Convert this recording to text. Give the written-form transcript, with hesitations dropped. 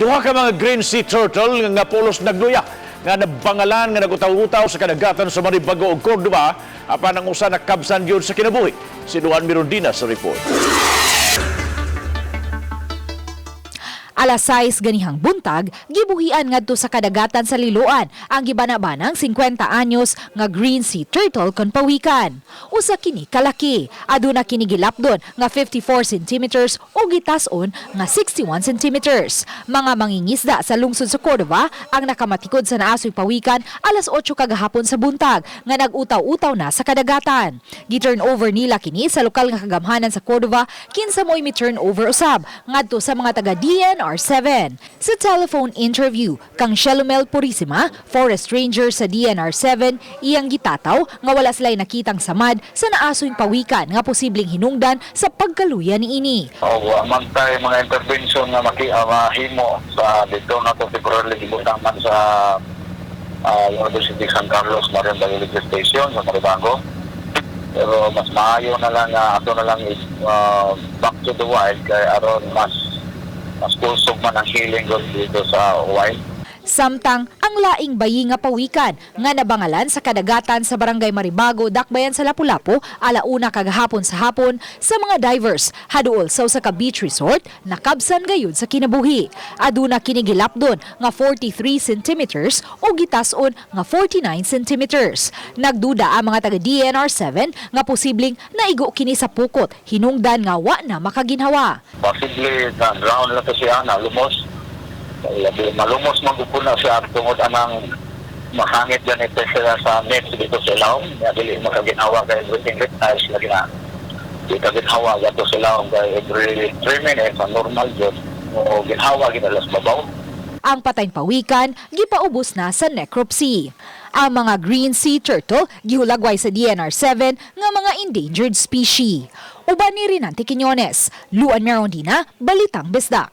Duha ka mga green sea turtle nga pulos nagluya nga nabangalan nga nagutaw-utaw sa kadagatan sa Maribago ug Cordova apan ang usa nakabsan gyud sa kinabuhi. Si Luan Mirondina sa report. Alas 6 ganihang buntag, gibuhian ngadto sa kadagatan sa Liloan ang gibana-banang 50 anyos nga green sea turtle kon pawikan. Usa kini kalaki, aduna kini gilapdon nga 54 centimeters o gitas-on nga 61 centimeters. Mga mangingisda sa lungsod sa Cordova ang nakamatikod sa naasoy pawikan alas 8 kagahapon sa buntag nga nag-utaw-utaw na sa kadagatan. Gi-turn over nila kini sa lokal nga kagamhanan sa Cordova, kinsa mo'y mi-turn over usab ngadto sa mga taga DNR 7. Sa telephone interview kang Shelomel Purisima, forest ranger sa DNR 7, iyang gitataw nga wala sila'y nakitang samad sa naasoy pawikan nga posibleng hinungdan sa pagkaluya niini. O wa man tay mga intervention nga mahimo sa dito na to, temporarily gibutang man sa University San Carlos Marine Biology Station sa Maribago. Pero mas maayo na lang nga ato na lang is back to the wild kay aron mas mas kusog man ang healing gud dito sa wild. Samtang ang laing bayi nga pawikan nga nabangalan sa kadagatan sa Barangay Maribago, Dakbayan sa Lapu-Lapu, 1:00 kagahapon sa hapon sa mga divers haduol sa usa ka beach resort, nakabsan gayud sa kinabuhi. Aduna kini gilapdon nga 43 centimeters o gitas-on nga 49 centimeters. Nagduda ang mga taga DNR 7 nga posibleng naigo kini sa pukot hinungdan nga wa na makaginhawa. Possibly na drown lang to siya, na lumos. Labi malumos man gud na siya tungod anang makangit ganito sila sa net dito sa ilawom. Ya, dili makaginhawa kay everything reptiles lagi na. Di ka ginhawa gato sa ilawom kay every 3 minutes ang normal jud o ginhawa ginalas babaw. Ang patayng pawikan gipaubos na sa necropsy. Ang mga green sea turtle gihulagway sa DNR 7 nga mga endangered species. Uban ni Rinante Quiñones, Luan Merondina, Balitang Bisdak.